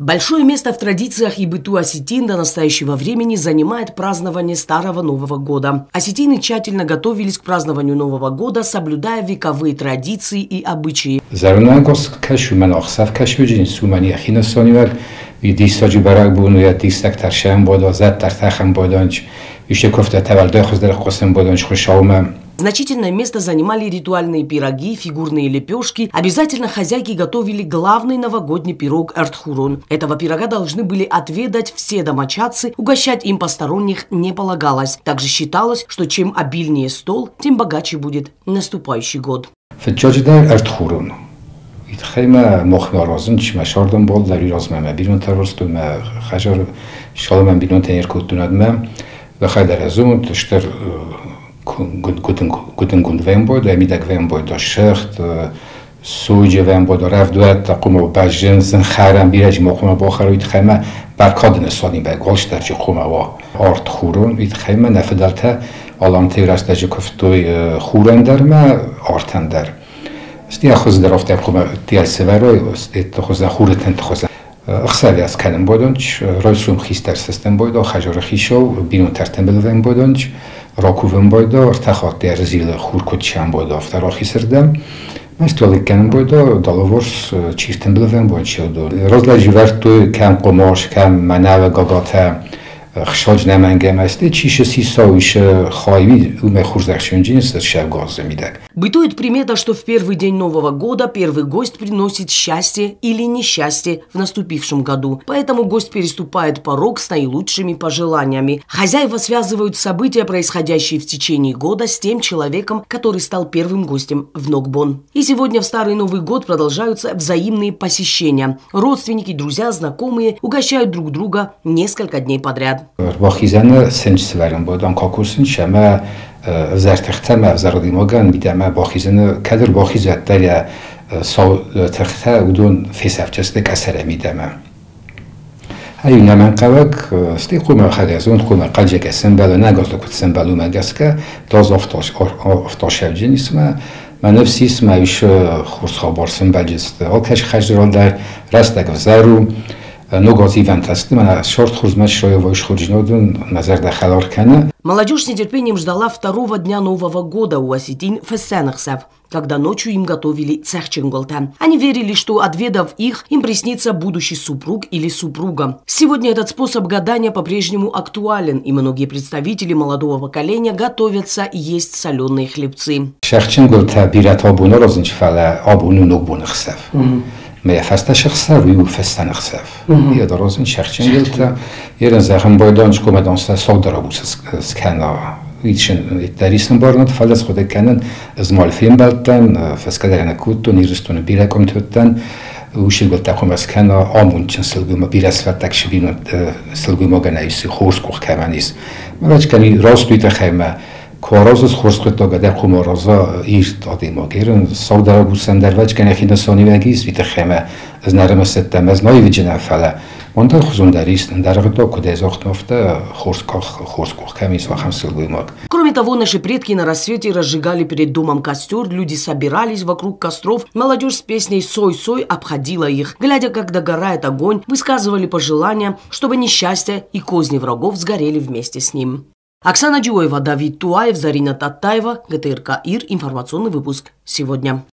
Большое место в традициях и быту осетин до настоящего времени занимает празднование Старого Нового года. Осетины тщательно готовились к празднованию Нового года, соблюдая вековые традиции и обычаи. Значительное место занимали ритуальные пироги, фигурные лепешки. Обязательно хозяйки готовили главный новогодний пирог ӕртхурон. Этого пирога должны были отведать все домочадцы, угощать им посторонних не полагалось. Также считалось, что чем обильнее стол, тем богаче будет наступающий год. Guten Wemboid, mideg Wemboid a sört, Suge Wemboid a revduet, a Bajin, Harem, Birej Mokuma Bokhar, Itcheme, Barkadin Sadin be Golsterji Khuma Art Khurun, Itcheme, Nefedelte, Alam Tevresteji Koftoy Khurenderme, Artender. Stiahoz der ofte Khuma Tiel Severoy, Stiahoz Khureten Tkhos. Xsavias kanem bodonch, Roysum Khister System boido, Khajar Khishow, Binun Tertembel Wembodonch, Rakuven boido, Rtachat Erzil Khurkutchan boido, Aftarachiserdem. Mas tolik boido, Dalovors Chirtembel Wembonch. Rozleji vertu kem qomosh, kem manave gagata خشاج نمنگم است چیش سیساویش خایوی уме хурзахшунджин шавгоз мидак. Бытует примета, что в первый день Нового года первый гость приносит счастье или несчастье в наступившем году. Поэтому гость переступает порог с наилучшими пожеланиями. Хозяева связывают события, происходящие в течение года, с тем человеком, который стал первым гостем в Ногбон. И сегодня в Старый Новый год продолжаются взаимные посещения. Родственники, друзья, знакомые угощают друг друга несколько дней подряд. Бахизаны сенчсверен бодан какурсын шама зартахта мавзардимаган мидама бахизаны кадр бахизаттаря сау тахта удун фесавчасте касара мидама. Ай наман qavak sti quma khagazun quma qaljaga sembalo nagazlo sembalo magaska doz oftosh oftoshavjin isma manafsi isma ish khurs khabar sembajist alkash khajral dar rastag zaru Ногоз ивентасты, мана шорт хурзмаш шоевош хуржнодун назар дахалар кана. Молодежь с нетерпением ждала второго дня Нового года у осетин Фессенахсев, когда ночью им готовили цехченголта. Они верили, что, отведав их, им приснится будущий супруг или супруга. Сегодня этот способ гадания по-прежнему актуален, и многие представители молодого поколения готовятся есть соленые хлебцы. Шахченголта бират абуна розинчфала абуну ногбунахсев. ما فستش خسر ويو فستن خسر. يا دروزن شخشن قلت يرن زخم بايدانش كومدان صدر ابو سكنا يتشن تاريسن بارنت فلس خود كانن زمال فيم بلتن فسكدرنا كوتو نيرستون بيركم تتن وشي قلت لكم اسكنا امون سلغوما بيرس فتك شبين سلغوما غنايس خورس كمانيس ما كان راست بيت خيمه Քորոզս խոսքետո գդե խումորոզը իր տադիմոգերն սոդարագուսանդարվաչ կնախինը սոնիվագիս վիտխեմը զնարմսետտեմез նոյվիջնաֆալա Монтар хузундарис ндаргдо кудезохтнофта хорскох хорскох камис вахамсылгуймак. Кроме того, наши предки на рассвете разжигали перед домом костер, люди собирались вокруг костров, молодежь с песней «Сой-сой» обходила их. Глядя, как догорает огонь, высказывали пожелания, чтобы несчастье и козни врагов сгорели вместе с ним. Оксана Джиоева, Давид Туаев, Зарина Татаева, ГТРК ИР. Информационный выпуск сегодня.